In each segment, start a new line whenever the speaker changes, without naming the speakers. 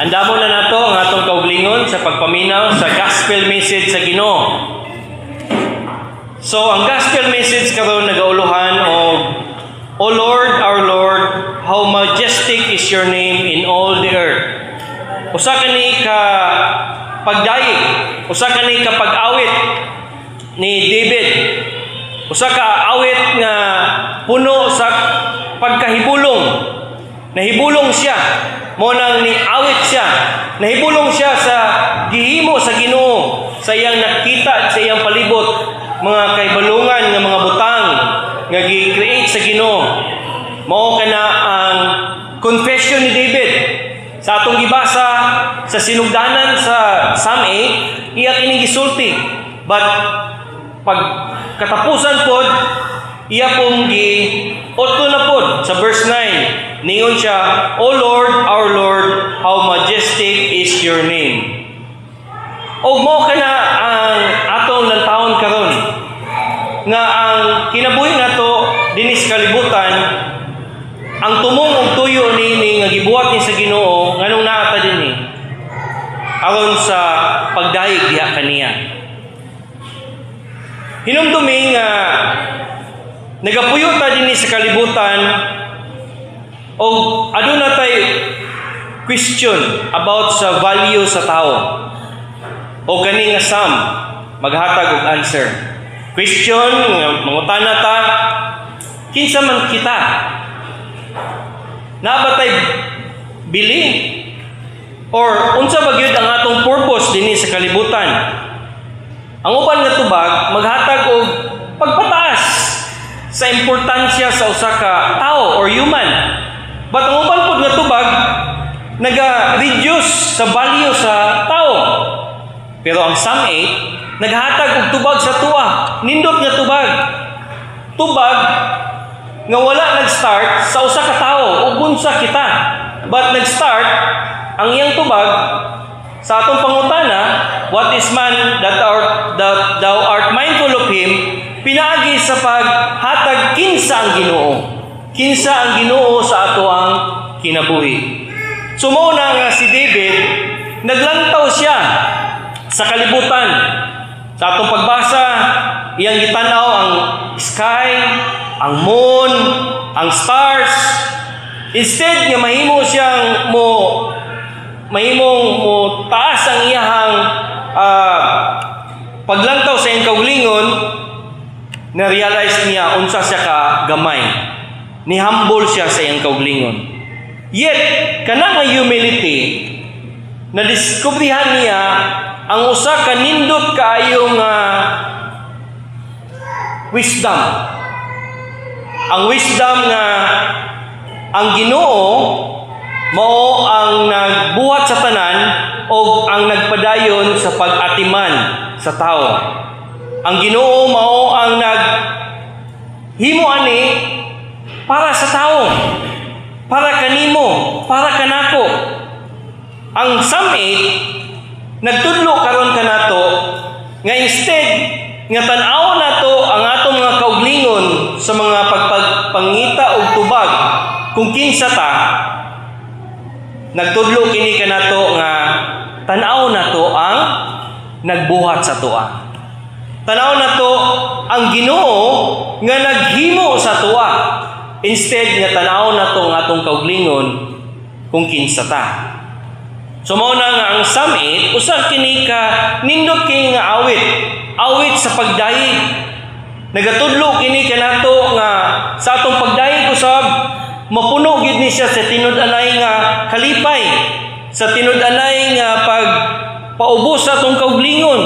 Andamo na nato ang atong kauglingon sa pagpaminaw sa gospel message sa Ginoo. So ang gospel message karon nagauluhan og "O Lord, our Lord, how majestic is your name in all the earth." Usa kani ka pagdayeg, usa kani ka pag-awit ni David. Usa ka awit nga puno sa pagkahibulong. Nahibulong siya. Mao nang ni-awit siya. Nahibulong siya sa gihimo sa Ginoo, sa iyang nakita sa iyang palibot, mga kahibulungan nga mga butang nga gi-create sa Ginoo. Mao kana ang confession ni David. Sa atong gibasa sa sinugdanan sa Psalm 8, iya kini gisulti. But pag katapusan pod, iya pong gi otto na pod sa verse 9. Ningon siya, "O Lord, our Lord, how majestic is your name." Og mao kana ang atong lantawon karon nga ang kinabuhi nato dinhi sa kalibutan, ang tumong og tuyo niini nga gibuhat ni sa Ginoo, nganong naa ta dinhi, aron sa pagdayeg diha kaniya. Hinumdumi nga nagapuyo ta dinhi sa kalibutan og aduna tay question about sa value sa tao. O kani nga psalm maghatag og answer. Question nga mangutana ta, kinsa man kita? Naa ba tay bili? Or unsa ba gyud ang atong purpose dinhi sa kalibutan? Ang uban nga tubag maghatag og pagpataas sa importansya sa usa ka tao or human. But ang uban pod nga tubag naga-reduce sa value sa tao. Pero ang Psalm 8 naghatag og tubag sa atoa, nindot nga tubag. Tubag nga wala nag-start sa usa ka tawo ug unsa kita. But nag-start ang iyang tubag sa atong pangutana, "What is man that thou art mindful of him?" pinaagi sa paghatag kinsa ang Ginoo. Kinsa ang Ginoo sa atoang kinabuhi. So mao na nga si David, naglantaw siya sa kalibutan. Sa atong pagbasa, iyang gitanaw ang sky, ang moon, ang stars. Instead nga mahimo siyang mo mahimong mo taas ang iyahang paglantaw sa iyang kaugalingon, na-realize niya unsa siya ka gamay. Ni-humble siya sa iyang kaugalingon. Yet, kana nga humility, nadiskubrihan niya ang usa ka nindot kaayo nga wisdom. Ang wisdom nga ang Ginoo mao ang nagbuhat sa tanan o ang nagpadayon sa pag-atiman sa tao. Ang Ginoo mao ang naghimo ani para sa tao, para kanimo, para kanako. Ang Psalm 8 nagtudlo karon kanato nga instead nga tan-aw nato ang atong mga kauglingon sa mga pagpangita og tubag kung kinsa ta, nagtudlo kini kanato nga tan-aw nato ang nagbuhat sa atoa. Tan-aw nato ang Ginoo nga naghimo sa atoa instead nga tan-aw nato ang atong kauglingon kung kinsa ta. So mao na nga ang Psalm 8 usa kini ka nindot kini nga awit. Awit sa pagdayeg. Nagatudlo kini kanato nga sa atong pagdayeg usab, mapuno gid ni siya sa tinud-anay nga kalipay, sa tinud-anay nga pag paubos sa atong kauglingon,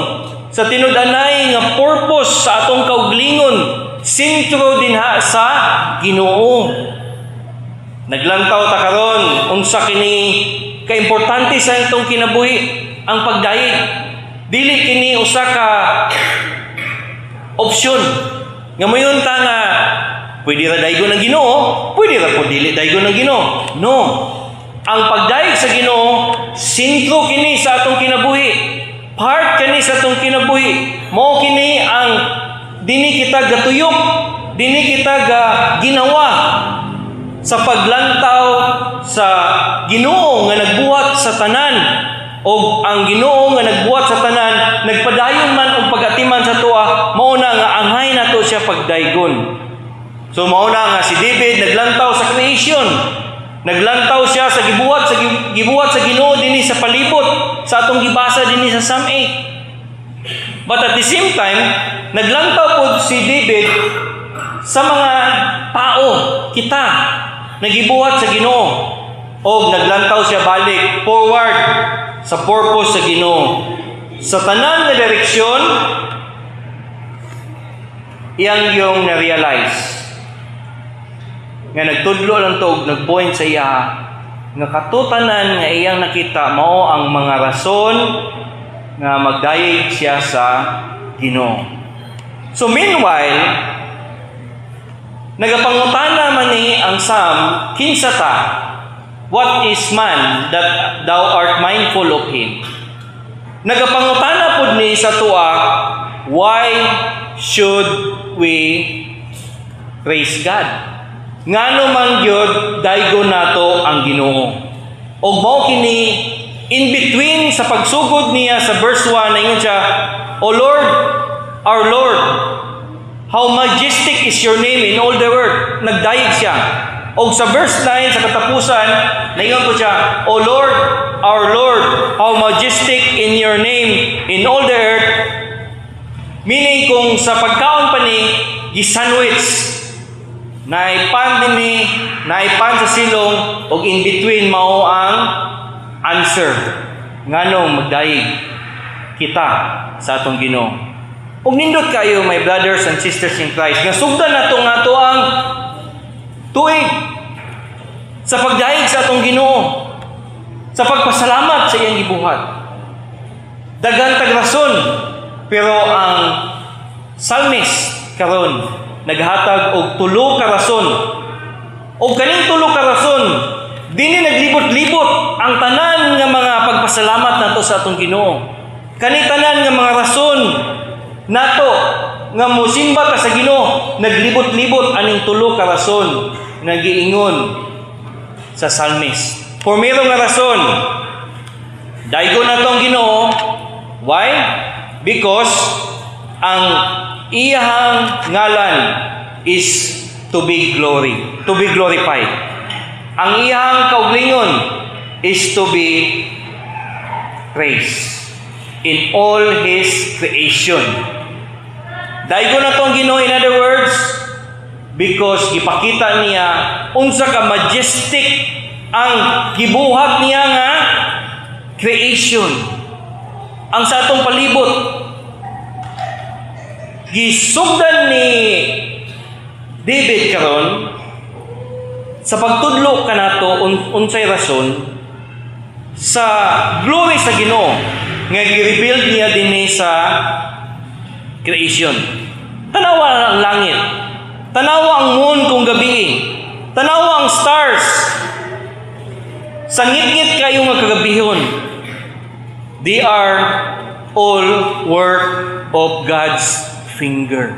sa tinud-anay nga purpose sa atong kauglingon, sentro dinha sa Ginoo. Naglantaw ta karon unsa kini kaimportante sa itong kinabuhi ang pagdayeg. Dili kini usa ka opsyon. Nga moingon ta nga pwede ra daygon ng Ginoo, pwede ra pud dili daygon ng Ginoo. No. Ang pagdayeg sa Ginoo, sentro kini sa atong kinabuhi. Part kini sa atong kinabuhi. Mao kini ang dini kita gatuyok, dini kita ga ginawa sa paglantaw sa Ginoo nga nagbuhat. sa tanan. Og ang Ginoo nga nagbuhat sa tanan, nagpadayon man og pag-atiman sa atoa, mao na nga angay nato siya pagdaygon. So mao na nga si David naglantaw sa creation. Naglantaw siya sa gibuhat sa Ginoo dinhi sa palibot sa atong gibasa dinhi sa Psalm 8. But at the same time, naglantaw pod si David sa mga tao, kita, nagibuhat sa Ginoo. Og naglantaw siya balik forward sa purpose sa Ginoo. Sa tanan nga direksyon, iyang yung na-realize nga nagtudlo lang to og nagpoint sa iya nga katutanan nga iyang nakita mao ang mga rason nga magdayeg siya sa Ginoo. So meanwhile, nagapangutana man ni ang Psalm, "Kinsa ta? What is man that thou art mindful of him?" Nagapangutana pud ni sa atoa, why should we praise God? Ngano man gyud daygon nato ang Ginoo? Og mao kini in between sa pagsugod niya sa verse 1, ingon siya, "O Lord, our Lord, how majestic is your name in all the earth." Nagdayeg siya. Og sa verse 9 sa katapusan, naingon po siya, "O Lord, our Lord, how majestic in your name in all the earth." Meaning kung sa pagkaon pa ni, gisandwich, naipan dinhi, naipan sa silong, og in between mao ang answer. Nganong magdayeg kita sa atong Ginoo. Ug nindot kayo, my brothers and sisters in Christ, nga sugdan nato nga ato ang tuig sa pagdayeg sa atong Ginoo, sa pagpasalamat sa iyang gibuhat. Daghan tag rason, pero ang psalmist karon naghatag og tulo ka rason. Og kaning tulo ka rason, dinhi naglibot-libot ang tanan nga mga pagpasalamat nato sa atong Ginoo. Kani tanan nga mga rason nato nga musimba ta sa Ginoo, naglibot-libot aning tulo ka rason nga giingon sa psalmist. Primero nga rason, daygon nato ang Ginoo. Why? Because ang iyahang ngalan is to be glorified. Ang iyahang kauglingon is to be praised in all His creation. Daygon nato ang Ginoo, in other words, because gipakita niya unsa ka majestic ang gibuhat niya nga creation. Ang sa atong palibot, gisugdan ni David karon sa pagtudlo kanato unsay rason sa glory sa Ginoo nga gi-revealed niya dinhi sa creation. Tanawa ang langit. Tanawa ang moon kung gabi. Tanawa ang stars. Sa ngit-ngit kayo nga kagabihon. They are all work of God's finger.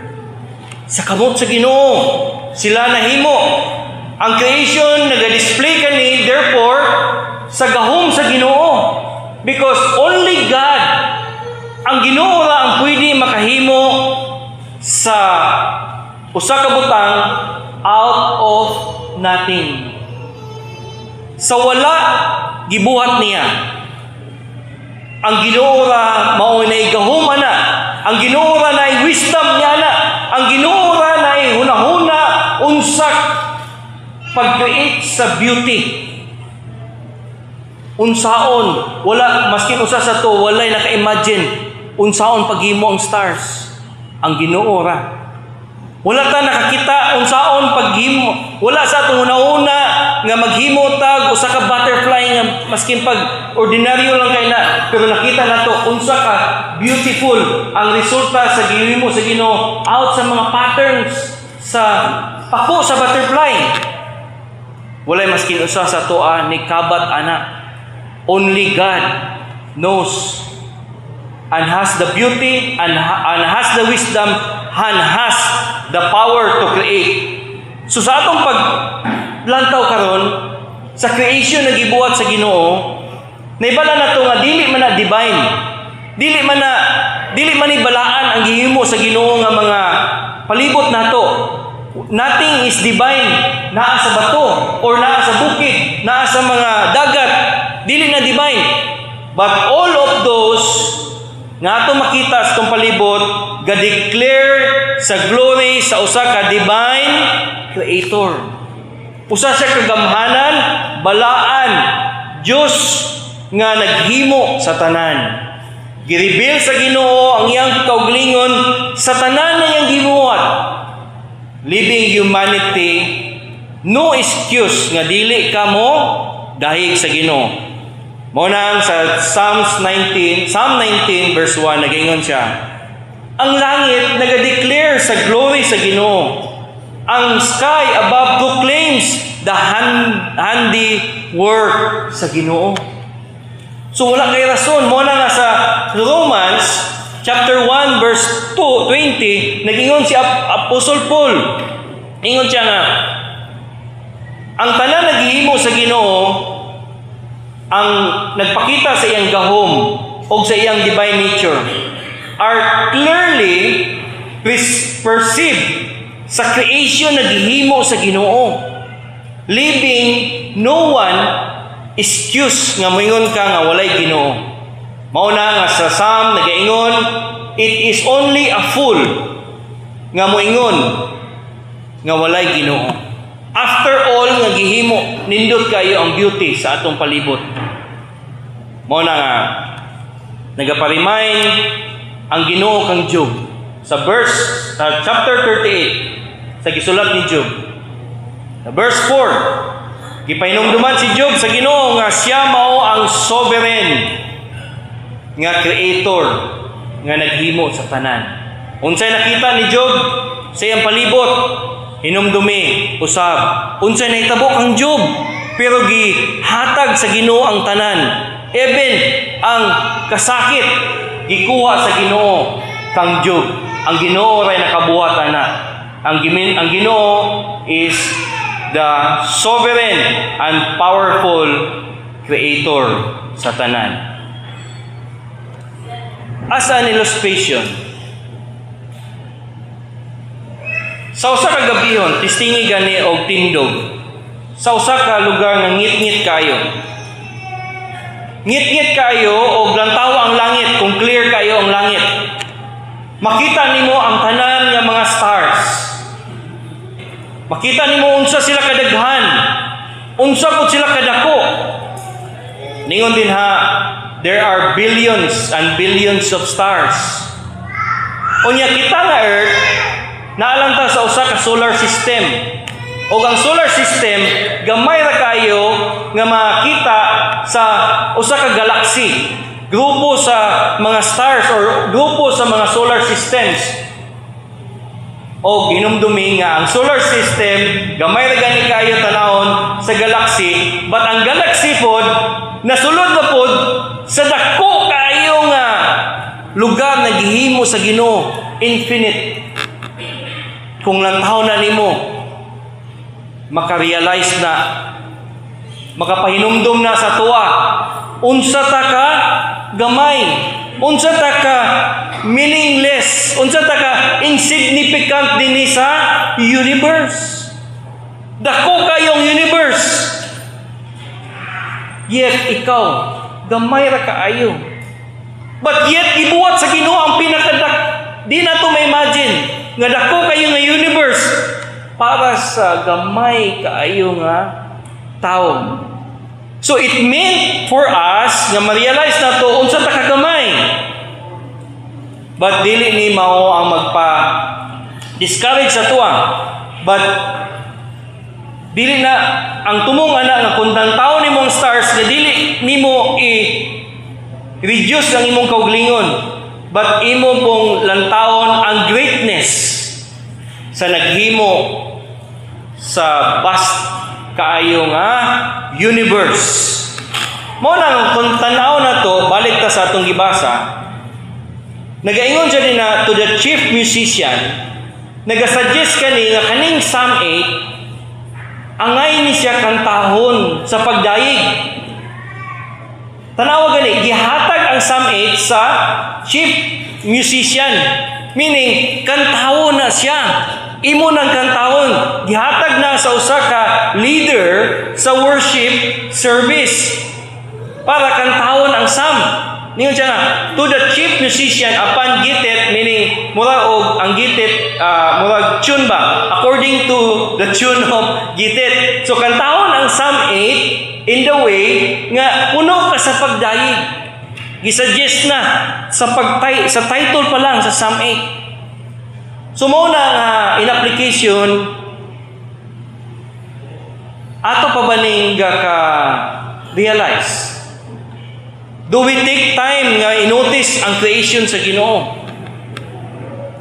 Sa kamot sa Ginoo sila nahimo. Ang creation naga-display kani, therefore, sa gahom sa Ginoo. Because only God, ang Ginoo ra ang pwede makahimo sa usa ka butang out of nothing. Sa wala, gibuhat niya. Ang Ginoo ra mao nay gahom ana. Ang Ginoo ra nay wisdom niya ana. Ang Ginoo ra nay hunahuna unsa pag-create sa beauty. Unsaon, wala maskin usa sa to walay naka-imagine unsaon paghimo ang stars. Ang Ginoo ra. Wala ta nakakita unsaon paghimo. Wala sa atong una-una nga maghimo tag usa ka butterfly nga maskin pag ordinaryo lang kay na, pero nakita nato unsa ka beautiful ang resulta sa gihimo sa Ginoo out sa mga patterns sa pako sa butterfly. Walay maskin usa sa atoa ni kabat ana. Only God knows and has the beauty and has the wisdom and has the power to create. So sa atong paglantaw karon sa creation na gibuhat sa Ginoo, Naibal-an nato nga dili man na divine. Dili man ni balaan ang gihimo sa Ginoo nga mga palibot nato. Nothing is divine naa sa bato or naa sa bukid, naa sa mga dagat. Dili na divine. But all of those nga ato makita sa atong palibot ga-declare sa glory sa usa ka divine creator. Usa siya kagamhanan, balaan, Dios nga naghimo sa tanan. Gireveal sa Ginoo ang iyang kaugalingon sa tanan na iyang gibuhat. Leaving humanity no excuse nga dili ka mo dahig sa Ginoo. Mao nang sa Psalms 19, Psalm 19 verse 1, nagaingon siya: "Ang langit naga-declare sa glory sa Ginoo. Ang sky above proclaims the handy work sa Ginoo." So wala kay rason. Mao na nga sa Romans chapter 1 verse 2, 20, nagingon si Apostle Paul. Ingon siya nga ang tanan naghihimo sa Ginoo ang nagpakita sa iyang gahom o sa iyang divine nature are clearly perceived sa creation na gihimo sa Ginoo, leaving no one excuse nga moingon ka nga walay Ginoo. Mao na nga sa Psalm nagaingon, "It is only a fool nga moingon nga walay Ginoo." After all nga gihimo, nindot kayo ang beauty sa atong palibot. Mao na nga nagapa-remind ang Ginoo kang Job sa verse sa chapter 38 sa gisulat ni Job. Sa verse 4, gipahinumduman si Job sa Ginoo nga siya mao ang sovereign nga creator nga naghimo sa tanan. Unsay nakita ni Job sa iyang palibot? Hinumdumi usab unsay nahitabo kang Job, pero gihatag sa Ginoo ang tanan. Even ang kasakit gikuha sa Ginoo kang Job. Ang Ginoo ray nakabuhat ana. Ang Ginoo is the sovereign and powerful creator sa tanan. As an illustration, sa usa ka gabihon, testingi gani og tindog sa usa ka lugar nga ngit-ngit kayo. Ngit-ngit kayo og lantawa ang langit, kung clear kayo ang langit. Makita nimo ang tanan nga mga stars. Makita nimo unsa sila kadaghan. Unsa pud sila kadako. Ningon din ha, there are billions and billions of stars. Unya kita nga Earth, naa lang ta sa usa ka solar system. Og ang solar system gamay ra kayo nga makita sa usa ka galaxy, grupo sa mga stars or grupo sa mga solar systems. O hinumdumi nga ang solar system gamay ra gani kayo tanawon sa galaxy, but ang galaxy pod nasulod na pod sa dako kaayo nga lugar na gihimo sa Ginoo, infinite. Kung lantaw na nimo, makarealize na, makapahinumdum na sa tuwa unsa ta ka gamay, unsa ta ka meaningless, unsa ta ka insignificant dinhi sa universe. Dako kayong universe, yet ikaw gamay ra kaayo. But yet gibuhat sa Ginoo ang pinakadak di na to ma-imagine nga dako kayo nga universe para sa gamay kaayo nga tao. So it meant for us nga ma-realize na to unsa ta kagamay. But dili ni mao ang magpa discourage sa tuwa. But dili na ang tumong ana nga kung tao nimong stars nga dili nimo i reduce ang imong kaugalingon, but imo pong lantawon ang greatness sa naghimo sa vast kaayo nga universe. Mao na kung tan-aw na to, balik ta sa atong gibasa. Nagaingon siya din na to the chief musician, nagasuggest kani nga kaning Psalm 8 angay ni siya kantahon sa pagdayeg. Tanawa gani, gihatag ang Psalm 8 sa chief musician. Meaning, kantawon na siya. Imo nang kantawon. Gihatag na sa usa ka leader sa worship service para kantawon ang psalm. Ningon siya nga, "To the chief musician upon Gittith," meaning mura og ang Gittith, murag tune ba? According to the tune of Gittith. So kantahon ang Psalm 8 in the way nga puno ka sa pagdayeg. Gisuggest na sa title pa lang sa Psalm 8. So mao na nga in application, ato pa ba ning ka realize? Do we take time nga i-notice ang creation sa Ginoo?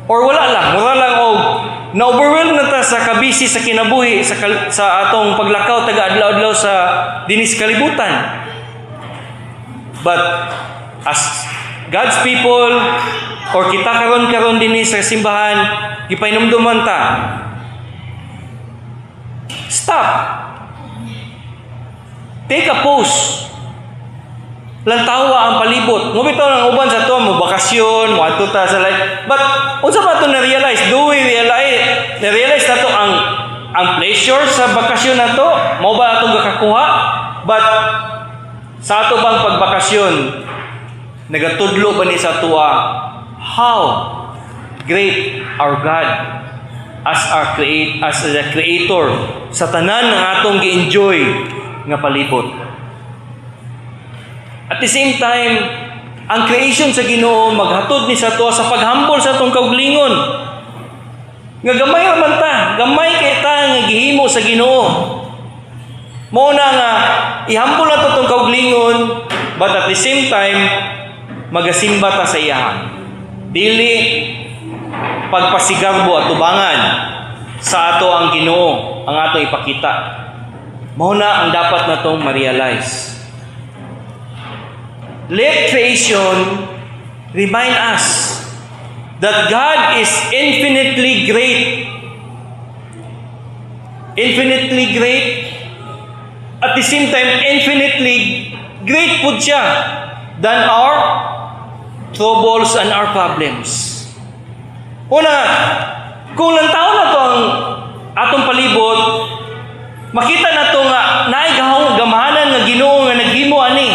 Or wala lang, wala lang og na-overwhelm na ta sa kabisi sa kinabuhi sa atong paglakaw taga adlaw-adlaw sa dinis kalibutan. But as God's people or kita karon-karon dinhi sa simbahan, gipahinumduman ta. Stop. Take a pause. Lantawa ang palibot. Mo bitaw ang uban sa ato mo bakasyon, mo adto ta sa life. But unsa ba ato na-realize? Do we realize na-realize nato ang pleasure sa bakasyon nato? Mao ba atong gakakuha? But sa ato bang pagbakasyon, nagatudlo ba ni sa atoa how great our God as a creator sa tanan ng atong gi-enjoy nga palibot? At the same time, ang creation sa Ginoo maghatod ni sa atoa sa paghambol sa atong kauglingon. Nga gamay ra man ta, gamay kay ta nga gihimo sa Ginoo. Mao na nga ihambol nato atong kauglingon, but at the same time magasimba ta sa iya. Dili pagpasigarbo at tubangan sa ato ang Ginoo ang atong ipakita. Mao na ang dapat natong ma-realize. Let creation remind us that God is infinitely great. Infinitely great. At the same time, infinitely great pud siya than our troubles and our problems. Una, kung lantaw nato ang atong palibot, makita nato nga naay gamhanan nga Ginoo nga naghimo ani.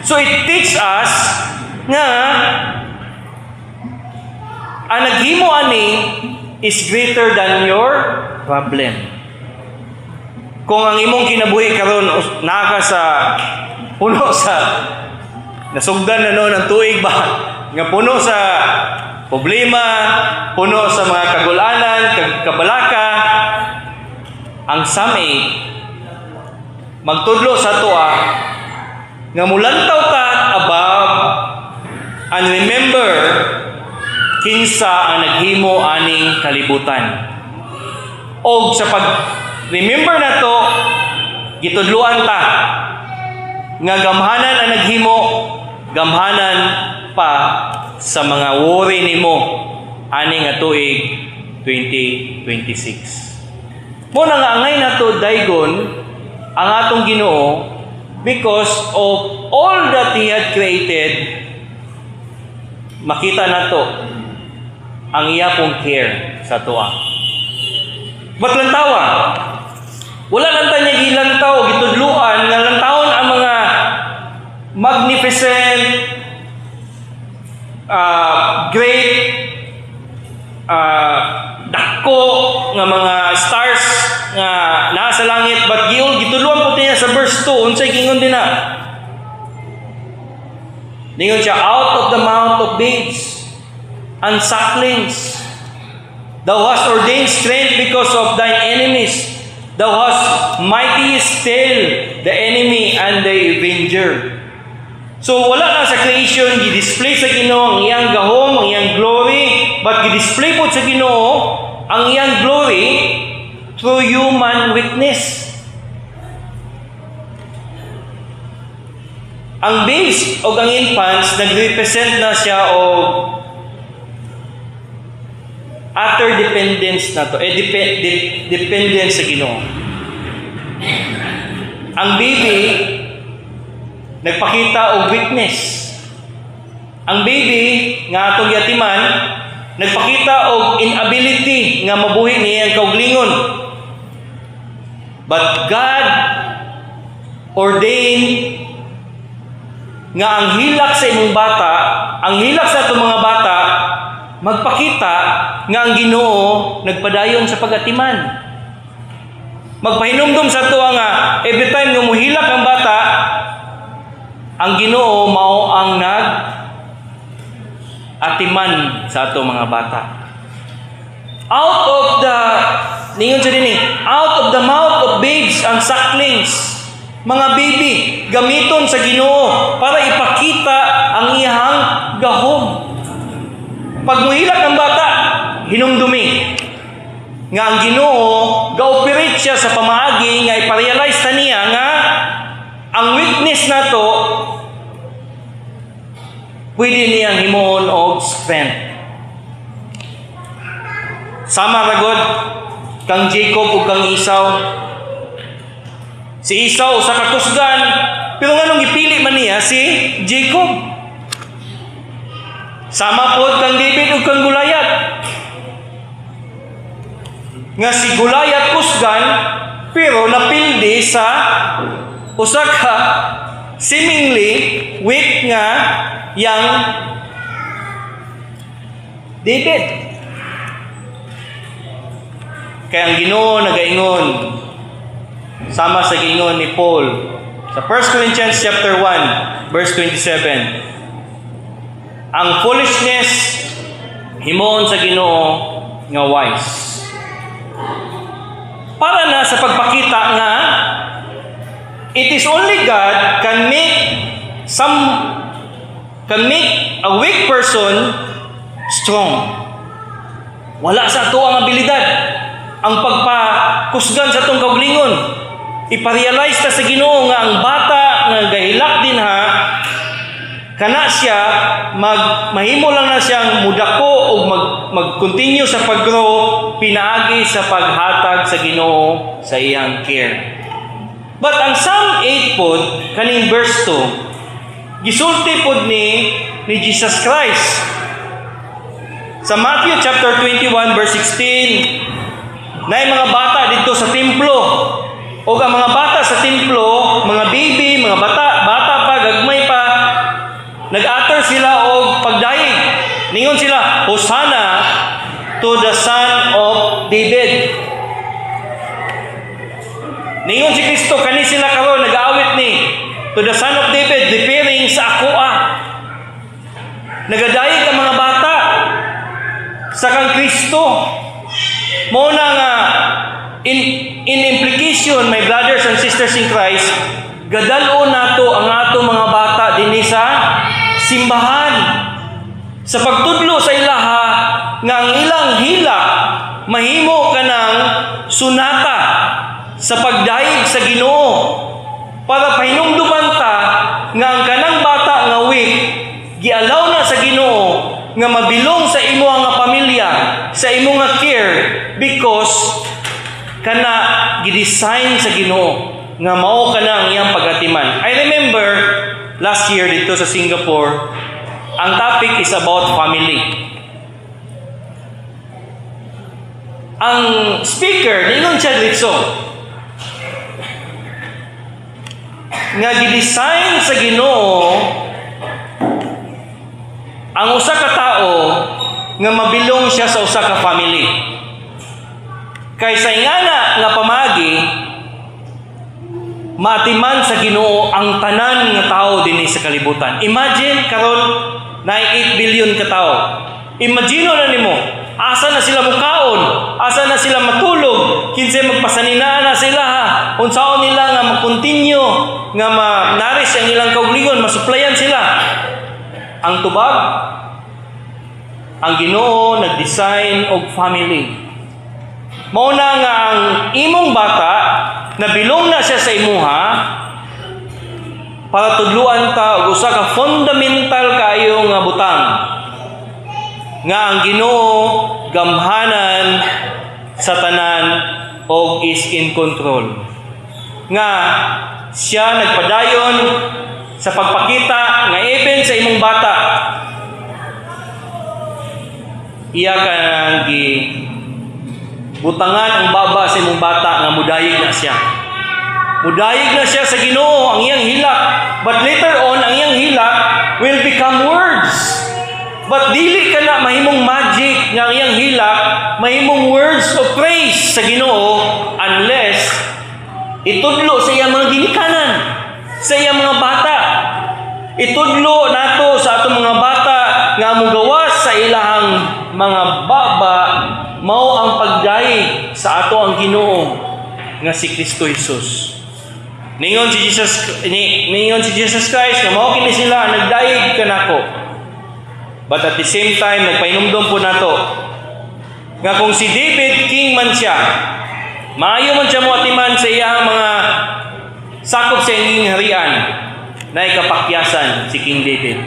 So it teach us nga ang naghimo ani is greater than your problem. Kung ang imong kinabuhi karon naa ka sa puno sa nasugdan na noon ang tuig ba nga puno sa problema, puno sa mga kagulanan, kabalaka, ang Psalm 8 magtudlo sa atoa nga mulantaw ta above and remember kinsa ang naghimo aning kalibutan. Og sa pag remember nato, gitudluan ta nga gamhanan ang naghimo, gamhanan pa sa mga worry nimo ani nga tuig 2026. Mao na nga angay nato daygon ang atong Ginoo because of all that He had created. Makita nato ang iya pong care sa atoa. But lantawa, wala lang ta niya gilantaw, gitudluan nga lantawon ang mga magnificent, great, dako nga mga stars nga naa sa langit, but giul gitudluan po niya sa verse 2. Unsay gingon din na? Ningon siya, "Out of the mouth of babes and sucklings thou hast ordained strength because of thine enemies. Thou hast mighty still the enemy and the avenger." So wala na sa creation gi-display sa Ginoo ang iyang gahom, ang iyang glory, but gi-display po sa Ginoo ang iyang glory through human weakness. Ang babes o ang infants nagrepresent na siya og utter dependence na to, eh, dependence sa Ginoo. Ang baby Nagpakita og weakness. Ang baby nga atong giatiman nagpakita og inability nga mabuhi niya ang kauglingon. But God ordained nga ang hilak sa imong bata, ang hilak sa atong mga bata, magpakita nga ang Ginoo nagpadayon sa pagatiman. Magpahinumdum sa ato nga every time nga muhilak ang bata, ang Ginoo mao ang nag atiman sa ato mga bata. Out of the ningon siya dinhi, out of the mouth of babes and sucklings, mga baby, gamiton sa Ginoo para ipakita ang iyang gahom. Pag muhilak ang bata, hinumdumi nga ang Ginoo ga-operate siya sa pamaagi nga iparealize ta niya nga ang weakness nato pwede niyang himuon og strength. Sama ragod kang Jacob ug kang Esau. Si Esau sa kakusgan, pero nganong gipili man niya si Jacob? Sama pod kang David ug kang Goliath. Nga si Goliath kusgan, pero napildi sa usa ka seemingly weak nga yang David. Kaya ang Ginoo nagaingon sama sa giingon ni Paul sa 1 Corinthians chapter 1 verse 27. Ang foolishness himuon sa Ginoo nga wise. Para na sa pagpakita nga it is only God can make a weak person strong. Wala sa ato ang abilidad. Ang pagpakusgan sa atong kauglingon. Iparealize ta sa Ginoo nga ang bata nga gahilak dinha, kana siya mag mahimo lang na siyang mudako o mag-continue sa pag-grow pinaagi sa paghatag sa Ginoo sa iyang care. But ang Psalm 8 pod, kaning verse 2, gisulti pod ni Jesus Christ. Sa Matthew chapter 21 verse 16, na mga bata dito sa templo. O ang mga bata sa templo, mga baby, mga bata, bata pa, gagmay pa, nag-utter sila og pagdayeg. Ningon sila, "Hosanna to the Son of David." Ningon si Kristo, kani sila karon nag-aawit ni to the Son of David, referring sa akoa. Nagadayeg ang mga bata sa kang Kristo. Mao na nga in implication, my brothers and sisters in Christ, gadal-on nato ang ato mga bata dinhi sa simbahan. Sa pagtudlo sa ilaha nga ang ilang hilak mahimo kanang sunata sa pagdayeg sa Ginoo para pahinumduman ta nga ang kanang bata nga weak gialaw na sa Ginoo nga mabilong sa imo nga pamilya, sa imo nga care, because kana gidesign sa Ginoo nga mao kana ang iyang pagatiman. I remember last year dito sa Singapore, ang topic is about family. Ang speaker, ningon siya dito, nga gidesign sa Ginoo ang usa ka tao nga mabilong siya sa usa ka family. Kay sa ingana nga pamagi, maatiman sa Ginoo ang tanan nga tao dinhi sa kalibutan. Imagine karon na 8 billion ka tao. Imagine na nimo, asa na sila mukaon, asa na sila matulog, kinsay magpasanina na sila ha, unsaon nila nga mag-continue nga ma-nourish ang ilang kauglingon, masuplayan sila. Ang tubag, ang Ginoo nag-design og family. Mao na nga ang imong bata nabilong na siya sa imuha para tudluan ta og usa ka fundamental kaayo nga butang nga ang Ginoo gamhanan sa tanan og is in control. Nga siya nagpadayon sa Sa pagpakita nga even sa imong bata, iya ka nang gi butangan ang baba sa imong bata nga mudayig na siya. Mudayig na siya sa Ginoo, ang iyang hilak. But later on, ang iyang hilak will become words. But dili ka na mahimong magic nga ang iyang hilak mahimong words of praise sa Ginoo unless itudlo sa iyang mga ginikanan, sa iyang mga bata. Itudlo nato sa atong mga bata nga mogawas sa ilahang mga baba mao ang pagdayeg sa ato ang Ginoo nga si Kristo Jesus. Ningon si Jesus Christ nga mao kini sila ang nagdayeg kanako. But at the same time, nagpahinumdom po nato nga kung si David, king man siya, maayo man siya mo atiman sa iyang mga sakop sa iyang harian, na ikapakyasan si King David.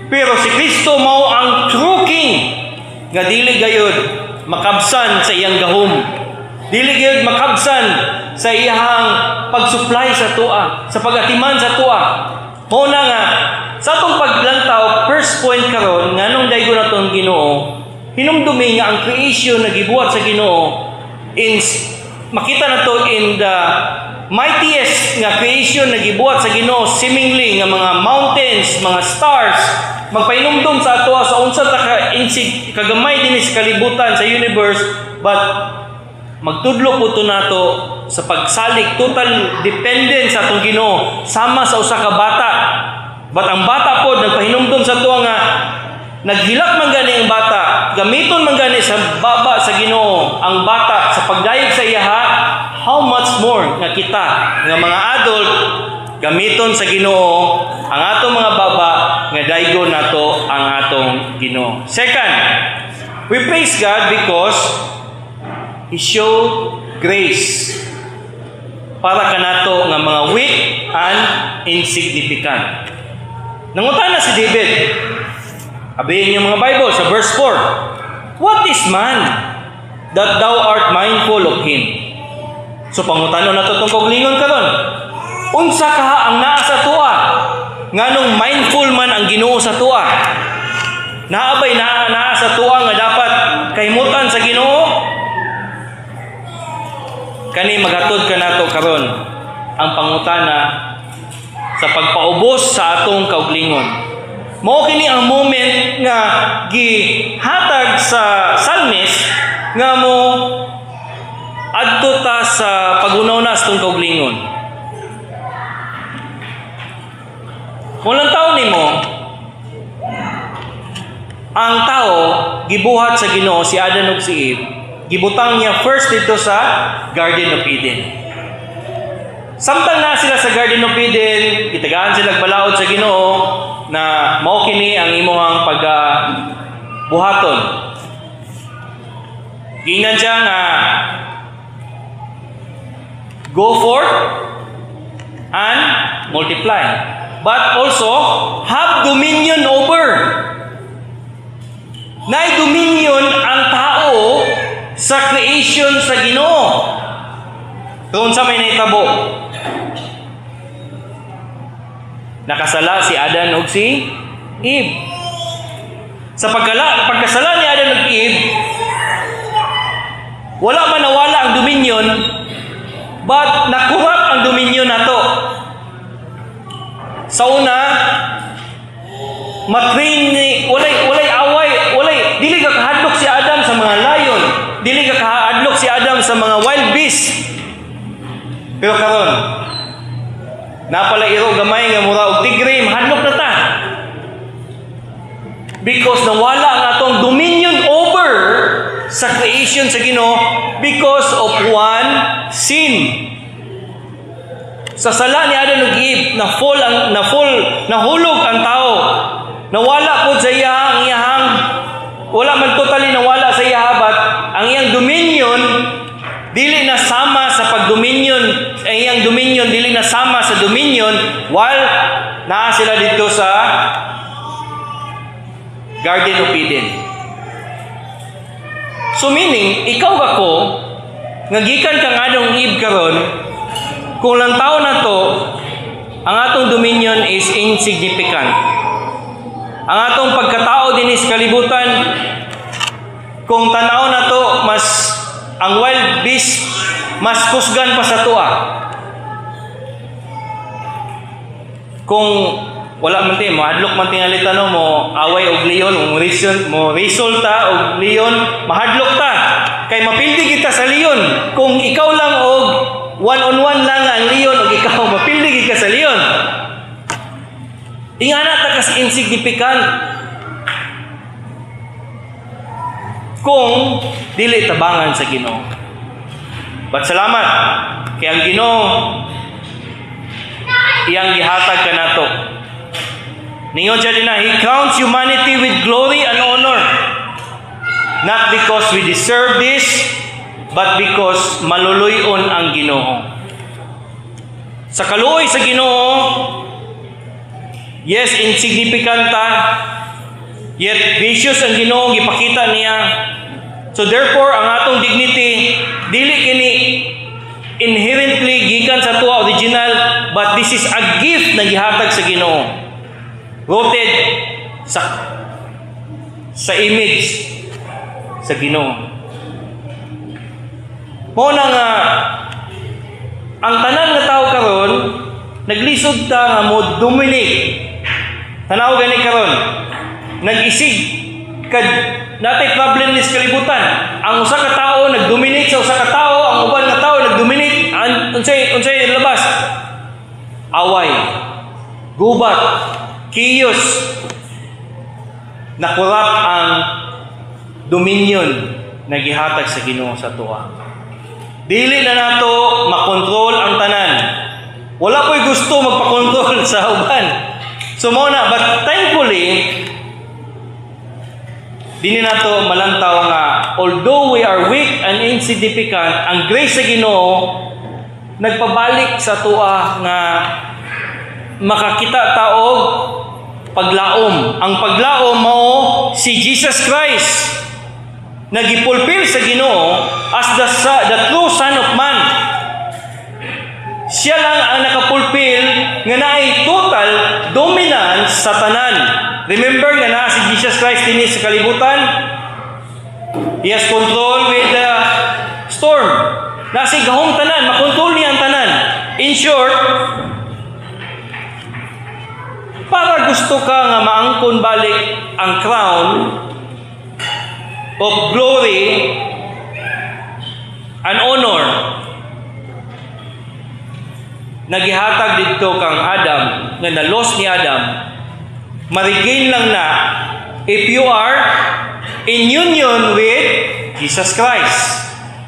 Pero si Kristo mao ang true king nga dili gayud makabsan sa iyang gahom. Dili gayud makabsan sa iyang pag-supply sa atoa, sa pag-atiman sa atoa. Mao na nga sa atong paglantaw, first point karon, nganong daygon nato ang Ginoo, hinumdumi nga ang creation na gibuhat sa Ginoo in makita nato in the mightiest nga creation na gibuhat sa Ginoo, seemingly nga mga mountains, mga stars, magpahinumdum sa atoa sa unsa ta ka insig kagamay dinhi sa kalibutan, sa universe, but magtudlo po to nato sa pagsalig, total dependence sa atong Ginoo sama sa usa ka bata. But ang bata pod nagpahinumdum sa atoa nga naghilak man gani ang bata, gamiton man gani sa baba sa Ginoo ang bata sa pagdayeg sa iyaha, how much more nga kita nga mga adult, gamiton sa Ginoo ang atong mga baba nga daygon nato ang atong Ginoo. Second, we praise God because He showed grace para kanato nga mga weak and insignificant. Nangutana si David. Abihin yung mga Bible sa verse 4. "What is man that thou art mindful of him?" So pangutano na to tong kauglingon karon. Unsa kaha ang naa sa atoa? Nganong mindful man ang Ginoo sa atoa? Naa bay naa naa sa atoa nga dapat kahimutan sa Ginoo? Kani maghatod kanato karon ang pangutana sa pagpaubos sa atong kauglingon. Mao kini ang moment nga gihatag sa psalmist nga mo adto ta sa paghuna-huna sa atong kauglingon. Kung lang tao nimo, ang tao gibuhat sa Ginoo, si Adam ug si Eve, gibutang niya first dito sa Garden of Eden. Samtang na sila sa Garden of Eden, gitagaan sila balaod sa Ginoo na mao kini ang imong pag buhaton. Giingnan siya nga go forth and multiply. But also have dominion over. Nay dominion ang tao sa creation sa Ginoo. Pero unsa may nahitabo? Nakasala si Adan ug si Eve. Sa pagkasala ni Adan ug Eve, wala man nawala ang dominion, but na-corrupt ang dominion nato. Sa una, matrain ni walay away, walay dili ka kahadlok si Adam sa mga lion, dili ka kahadlok si Adam sa mga wild beast. Pero karon, napala iro gamay nga mura og tigre, mahadlok na ta. Because nawala ang atong dominion over sa creation sa Ginoo because of one sin. Sa sala ni Adam ug Eve, na fall, nahulog ang tao. Nawala pod sa iya ang iyahang, wala man totally nawala sa iya, but ang iyang dominion dili na sama sa pagdominion, ang iyang dominion dili na sama sa dominion while naa sila dito sa Garden of Eden. So meaning, ikaw ako, nga gikan kang Adam ug Eve karon, kung lang tao na to, Ang atong dominion is insignificant. Ang atong pagkatao dinhi sa kalibutan, kung tanaw nato, mas ang wild beast mas kusgan pa sa atoa. Kung wala man ti mahadlok man tingali no mo away og leon, mo resulta og leon, mahadlok ta kay mapildi kita sa leon. Kung ikaw lang og one on one lang ang leon og ikaw, mapildi ka sa leon. Ingana ta kas insignificant kung dili tabangan sa Ginoo. But salamat kay ang Ginoo iyang gihatag kanato. Ningon siya dinha, "He crowns humanity with glory and honor. Not because we deserve this, but because maluluyon ang Ginoo." Sa kaluoy sa Ginoo, yes, insignificant ta, yet gracious ang Ginoo, gipakita niya. So therefore, ang atong dignity, dili kini inherently gikan sa atoa original, but this is a gift na gihatag sa Ginoo. Rooted sa image sa Ginoo. Mao na nga ang tanan nga tao karon naglisod ta nga mo dominate. Tanaw gani karon, nag-isig kad natay problem ni sa kalibutan. Ang usa ka tao nag-dominate sa usa ka tao, ang uban nga tao nag-dominate, an unsay labas? Away. Gubat, chaos. Na-corrupt ang dominion na gihatag sa Ginoo sa atoa. Dili na nato makontrol ang tanan. Wala ko'y gusto magpakontrol sa uban. So mao na, but thankfully, dili nato malantaw nga although we are weak and insignificant, ang grace sa Ginoo nagpabalik sa atoa nga makakita ta og paglaom. Ang paglaom mao si Jesus Christ na gipulpil sa Ginoo as the true Son of Man. Siya lang ang nakapulpil nga naay total dominance sa tanan. Remember nga naa si Jesus Christ dinhi sa kalibutan? He has control with the storm. Nasi gahom tanan, makontrol niya ang tanan. In short, para gusto ka nga maangkon balik ang crown of glory and honor na gihatag didto kang Adam, nga na-lost ni Adam, ma-regain lang na if you are in union with Jesus Christ.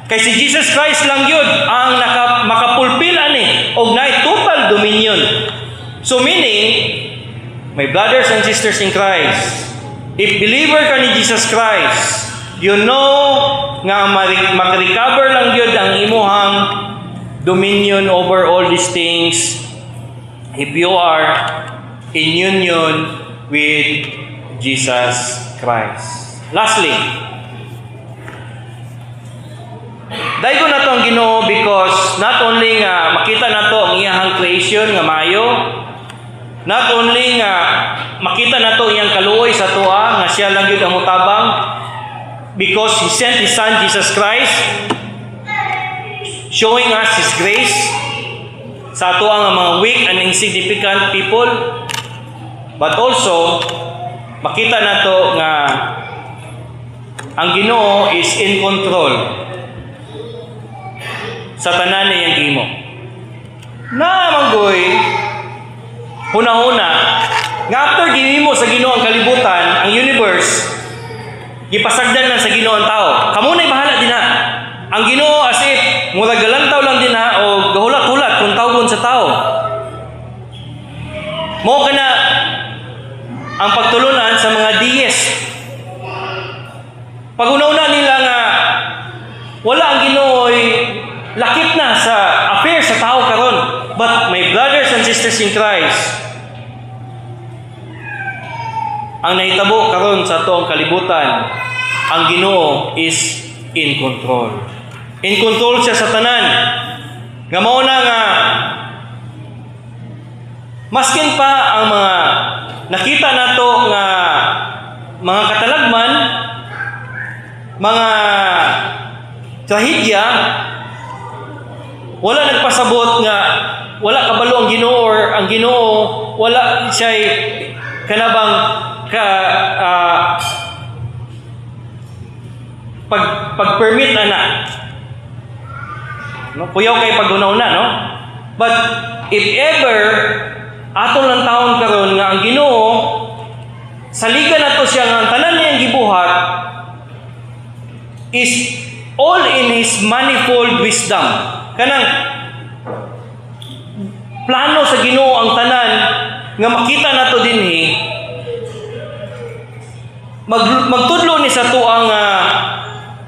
Kay si Jesus Christ lang yun ang makapulpil ani og naay total dominion. So meaning, my brothers and sisters in Christ, if believer ka ni Jesus Christ, you know nga makarecover lang yun ang imuhang dominion over all these things if you are in union with Jesus Christ. Lastly, daygon nato ang Ginoo because not only nga makita nato ang iyahang creation nga maayo, not only nga makita nato iyang kaluoy sa atoa nga siya lang gyud ang motabang because He sent His Son Jesus Christ, showing us His grace sa ato ang mga weak and insignificant people, but also makita nato nga ang Ginoo is in control sa tanan niyang gihimo. Na manggoy huna-huna nga after gihimo sa Ginoo ang kalibutan, ang universe, gipasagdan lang sa Ginoo ang tao. "Kamo na'y bahala dinha." Ang Ginoo as if murag galantaw lang dinha o gahulat-hulat kung tawgon sa tao. Mao kana ang pagtulunan sa mga deist. Pag-una nila nga wala ang Ginoo'y lakip na sa affairs sa tao karon. But my brothers and sisters in Christ, ang nahitabo karon sa atoang kalibutan, ang Ginoo is in control. In control siya sa tanan. Nga mao na nga Maskin pa ang mga nakita nato nga mga katalagman, mga trahedya, wala nagpasabot nga wala kabalo ang Ginoo or ang Ginoo wala siya kanabang ka pag permit ana, no? Kuyaw kay pag-una, no? But if ever ato lang taon karon nga ang Ginoo, saligan nato siya nga ang tanan niyang gibuhat is all in His manifold wisdom. Kanang plano sa Ginoo ang tanan nga makita nato dinhi, magtudlo ni sa tuang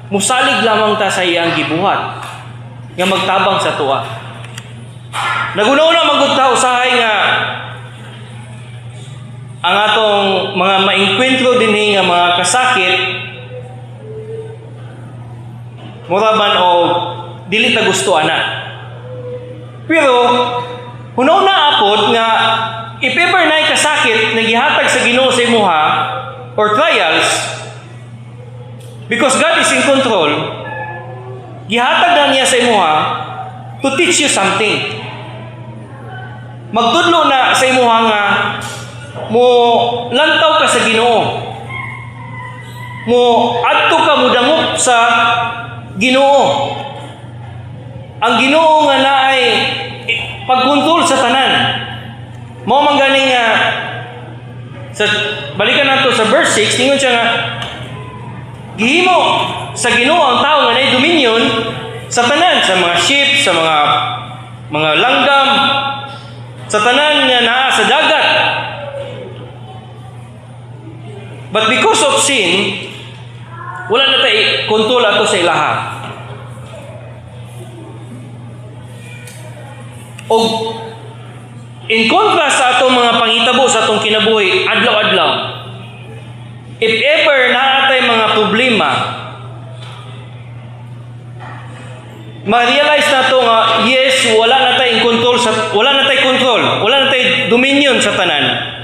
musalig lamang ta sa iyang gibuhat nga magtabang sa tuwa. Naguna-una man gud ta usahay nga ang atong mga maengkwentro dinhi nga mga kasakit, mura man o dili ta gusto ana. Pero hunaw na apod nga if ever naay kasakit na gihatag sa Ginoo sa imuha or trials, because God is in control, gihatag na niya sa imuha to teach you something. Magtudlo na sa imuha nga mo lantaw ka sa Ginoo. Mo adto ka, mudangop sa Ginoo. Ang Ginoo nga naay pagkontrol sa tanan. Mao man gani nga sa balikan nato sa verse 6, ningon siya nga gihimo sa Ginoo ang tao nga naay dominion sa tanan, sa mga ship, sa mga langgam, sa tanan nga naa sa dagat. But because of sin, wala na tay kontrol ato sa ilaha. Og in contrast sa atong mga pangitabo sa atong kinabuhi adlaw-adlaw, if ever naa tay mga problema, ma-realize nato nga yes, wala na tay control sa wala na tay control, wala na tay dominion sa tanan.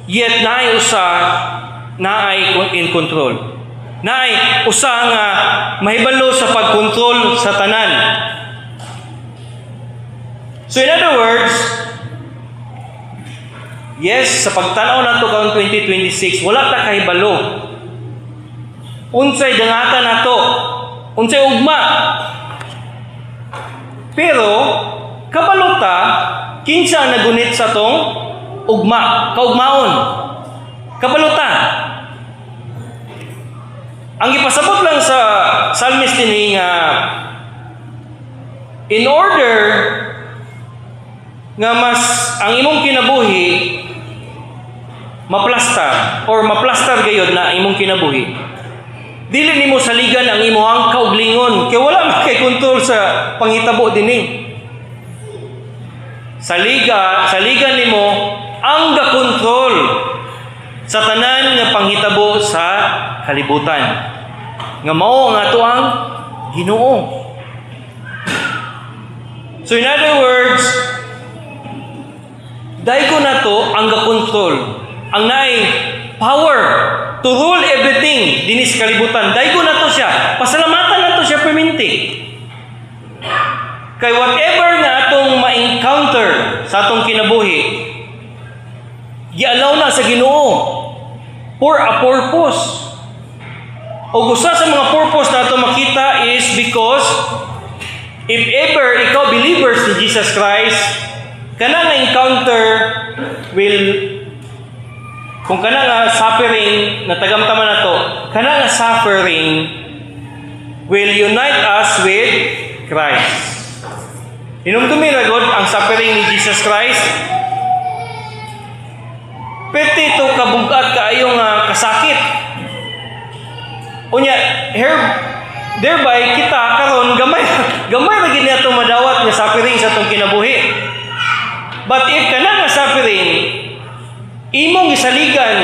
Yet naay usa naay in control. Naay usa nga mahibalo sa pagkontrol sa tanan. So in other words, yes, sa pagtanaw nato karon 2026, wala ta kahibalo unsay dangatan nato, unsay ugma. Pero kabalo ta kinsa ang nagunit sa tong ugma, kaugmaon. Kabalo ta. Ang ipasabot lang sa psalmist dinhi nga in order nga mas ang imong kinabuhi maplastar or maplastar gayod na imong kinabuhi, dili nimo saligan ang imong kauglingon kay wala man kay kontrol sa panghitabo dinhi. Saligan nimo ang gakontrol sa tanan nga panghitabo sa kalibutan nga mao ang ato ang Ginoo. So in other words, daygo nato ang gakontrol, ang naay power to rule everything dinhi sa kalibutan. Daygo nato siya. Pasalamatan nato siya perminti. Kay whatever nga atong ma-encounter sa atong kinabuhi, gialaw na sa Ginoo for a purpose. O usa sa mga purpose na ato makita is because if ever ikaw believers ni Jesus Christ, kana nga encounter will, kung kana nga suffering na tagamtaman nato, kana nga suffering will unite us with Christ. Hinumdumi ra gud ang suffering ni Jesus Christ. Pwede ito kabugat kaayo nga kasakit. Unya, here, thereby kita karon gamay gamay ra gid niya madawat nga suffering sa atong kinabuhi. But if kana nga suffering imong gisaligan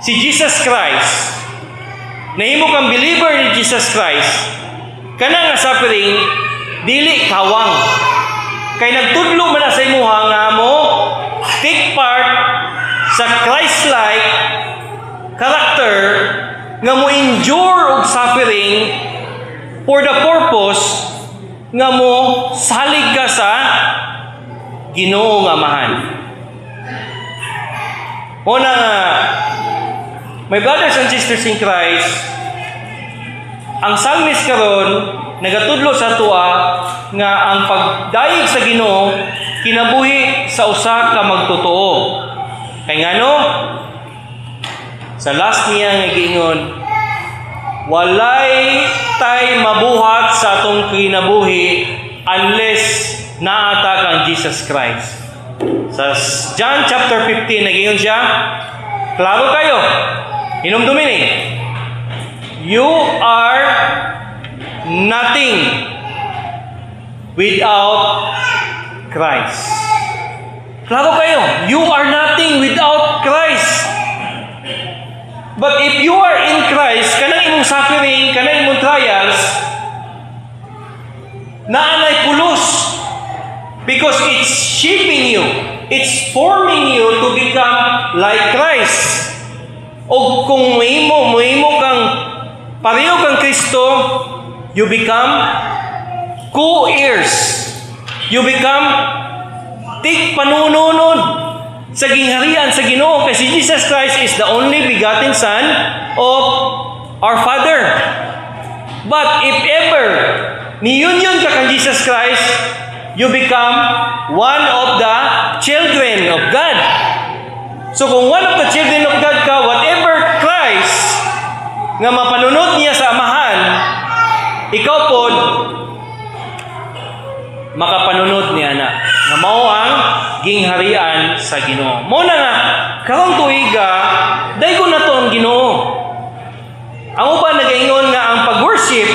si Jesus Christ, nahimo kang believer ni Jesus Christ, kana nga suffering dili kawang. Kay nagtudlo man na sa imuha nga mo take part sa Christ-like character nga mo endure og suffering for the purpose nga mo salig ka sa Ginoo nga Amahan. Una nga, my brothers and sisters in Christ, ang psalmist karon nagatudlo sa atoa nga ang pagdayeg sa Ginoo kinabuhi sa usa ka magtotoo. Kay ngano? Sa last niya nga giingon, walay tay mabuhat sa atong kinabuhi unless naa ta kang Jesus Christ. Sa John chapter 15, nagingon siya, klaro kayo, hinumdumi ni, you are nothing without Christ. Klaro kayo, you are nothing without Christ. But if you are in Christ, kanang imong suffering, kanang imong trials, naa nay pulos. Because it's shaping you. It's forming you to become like Christ. O kung mohimo kang pareho kang Kristo, you become co-heirs. You become tigpanununod sa gingharian sa Ginoo kasi Jesus Christ is the only begotten Son of our Father. But if ever ni-union ka kang Jesus Christ, you become one of the children of God. So kung one of the children of God ka, whatever Christ nga mapanunod niya sa Amahan, ikaw pod makapanunod niya na nga mao ang gingharian sa Ginoo. Mao na nga karong tuiga daygon nato ang Ginoo. Ang uban nagaingon nga ang pag-worship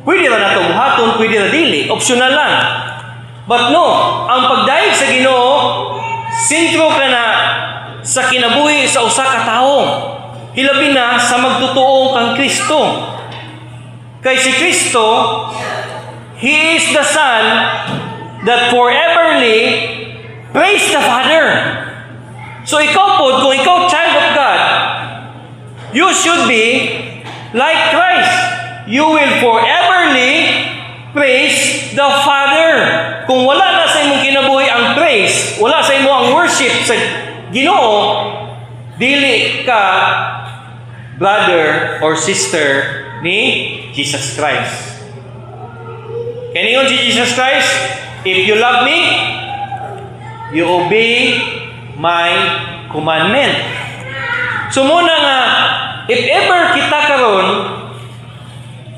pwede ra nato buhaton, pwede ra dili, optional lang. But no, ang pagdayeg sa Ginoo, sentro ka na sa kinabuhi sa usa ka tawo. Hilabi na sa magtotoo kang Kristo. Kay si Kristo, He is the Son that foreverly praise the Father. So ikaw po, kung ikaw child of God, you should be like Christ. You will foreverly praise the Father. Kung wala na sa imong kinabuhi ang praise, wala sa imo ang worship sa Ginoo, dili ka brother or sister ni Jesus Christ. Kaya ningon si Jesus Christ, "If you love me, you obey my commandment." So mao na nga, if ever kita karon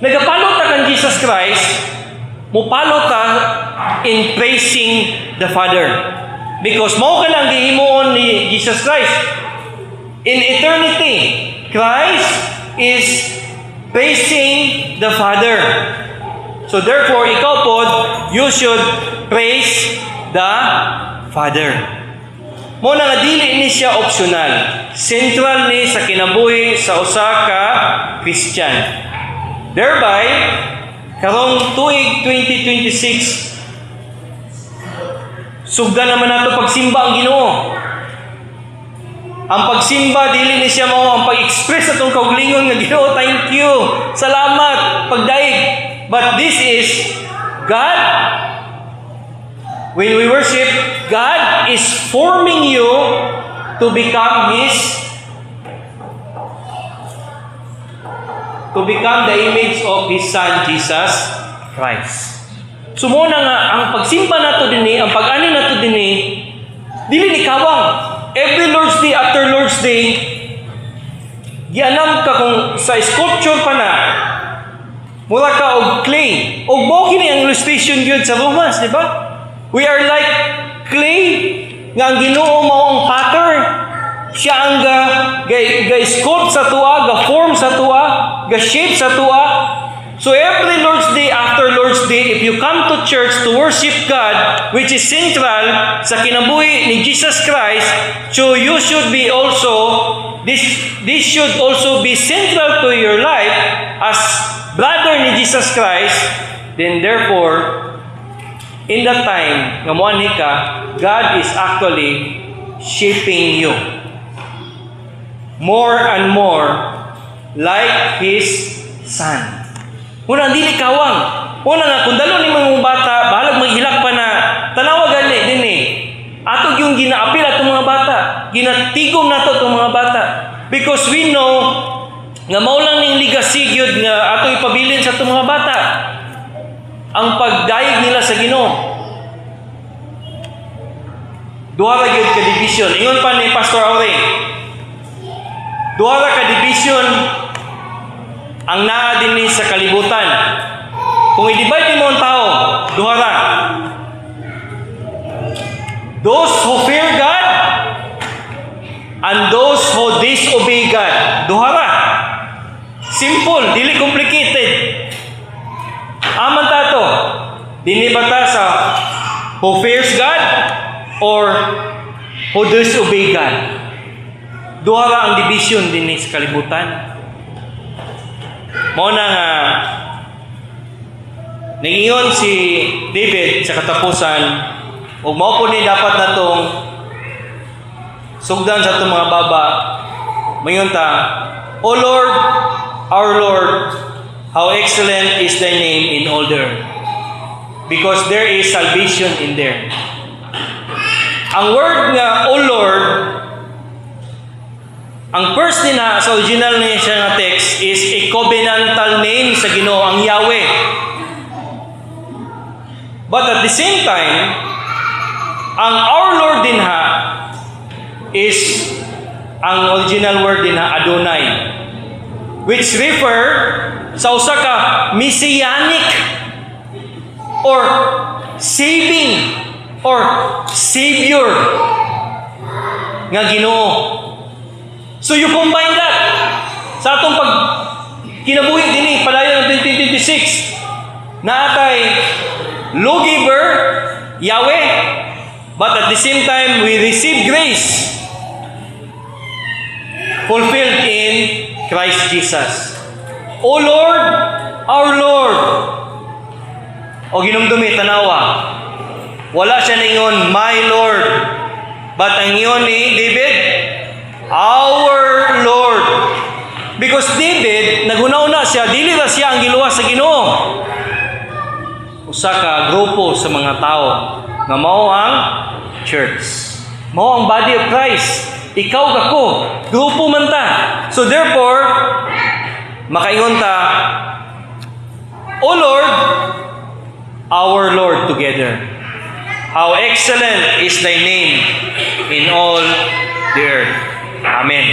nagapalo ta kang Jesus Christ, mupalo ta in praising the Father. Because mao ka lang gihimuon ni Jesus Christ. In eternity, Christ is praising the Father. So therefore, ikaw pod, you should praise the Father. Mao na nga dili ni siya optional. Central ni sa kinabuhi sa usa ka Christian. Thereby, karong tuig 2026, sugdan naman nato pagsimba ang Ginoo. Ang pagsimba dili ni siya mao ang pag-express atong kaugalingon nga Ginoo, thank you. Salamat pagdaig. But this is God. When we worship, God is forming you to become the image of His Son, Jesus Christ. So mao na nga, ang pagsimba nato dinhi, ang pag-ani nato dinhi, dili ni kawang. Every Lord's Day after Lord's Day, gianam ka kung sa sculpture pa na, mura ka og clay. Og mao kini ang illustration gyud sa Romans, di ba? We are like clay nga ang Ginoo mao ang potter. Siya ang ga sculpt sa atoa, ga form sa atoa, ga shape sa atoa. So every Lord's Day after Lord's Day, if you come to church to worship God, which is central sa kinabuhi ni Jesus Christ, so you should be also, this should also be central to your life as brother ni Jesus Christ, then therefore, In that time nga moanhi ka, God is actually shaping you more and more like His Son. Una, dili kawang. Una nga, kung dalo ni mga bata, bahalag maghilak pa na, tanawa gani din eh. Ato yung ginaapil atong mga bata. Ginatigom nato atong mga bata. Because we know nga mao lang ning legacy gyud nga ato ipabilin sa atong mga bata. Ang pagdayeg nila sa Ginoo. Duha ra gyud ka division. Ingon pa ni Pastor Aure. Duha ra ka division ang naa dinhi sa kalibutan. Kung i-divide mo ang tao, duha ra. Those who fear God and those who disobey God. Duha ra. Simple, dili complicated. Aman ta to. Dili ba ta sa who fears God or who disobey God? Duha ra ang division dinhi sa kalibutan. Mao na nga ningingon si David sa katapusan ug mao po ni dapat natong sugdan sa atong mga baba. Mayon ta, "O Lord, our Lord, how excellent is thy name in all the earth," because there is salvation in there. Ang word nga "O Lord," ang first nina sa original niya siya nga text is a covenantal name sa Ginoo, ang Yahweh. But at the same time, ang "our Lord" dinha is ang original word dinha, Adonai, which refer sa usa ka messianic or saving or savior nga Ginoo. So you combine that sa atong pag kinabuhi dinhi padayon ng 2026, naa tay lawgiver, Yahweh, but at the same time we receive grace fulfilled in Christ Jesus. O Lord, our Lord. O ginumdumi, tanawa. Wala siya ningon, "My Lord." But ang ingon ni David, "Our Lord." Because David, naghuna-huna siya, dili ra siya ang giluwas sa Ginoo. Usa ka grupo sa mga tao nga mao ang church. Mao ang body of Christ. Ikaw ako, grupo man ta. So therefore, makaingon ta, "O Lord, our Lord" together. How excellent is thy name in all the earth. Amen.